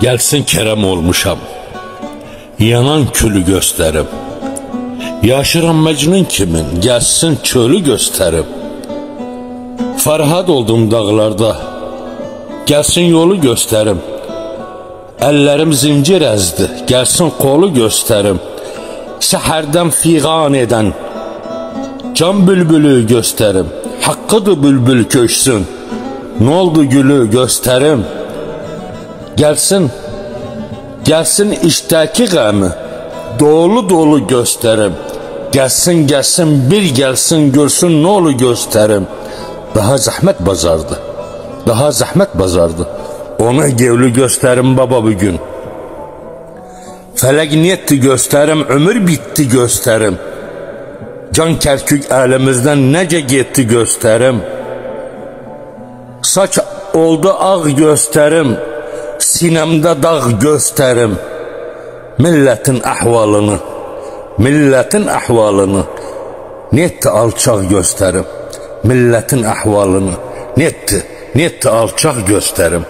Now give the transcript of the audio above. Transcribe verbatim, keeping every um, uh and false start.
گلسین کرم اولموشام، یانان کولو گؤستریم. یاشیرام مجنون کیمین، گلسین چؤلو گؤستریم. فرهاد اولدوم داغلاردا، گلسین یولو گؤستریم. اللریم زنجیر ازدی، گلسین قولو گؤستریم. سحردن فیغان ائدن جان بولبولو گؤستریم. حاققیدیر بولبول کؤچسون، نولدو گولو گؤستریم. گلسین، گلسین ایچده‌کی غمی دولو دولو گؤستریم. گلسین، گلسین، بیر گلسین، گؤرسون نولو گؤستریم. داها زحمت بازاردی، داها زحمت بازاردی. اونا گؤلو گؤستریم بابا بو گون. فلک نئتدی گؤستریم، عؤمور بیتدی گؤستریم. جان کرکوک الیمیزدن نئجه گئتدی گؤستریم. ساچ اولدو آغ گؤستریم، سینه‌مده داغ گؤستریم. میللتین احوالینی، میللتین احوالینی نئتدی آلچاق گؤستریم. میللتین احوالینی نئتدی، نئتدی آلچاق گؤستریم.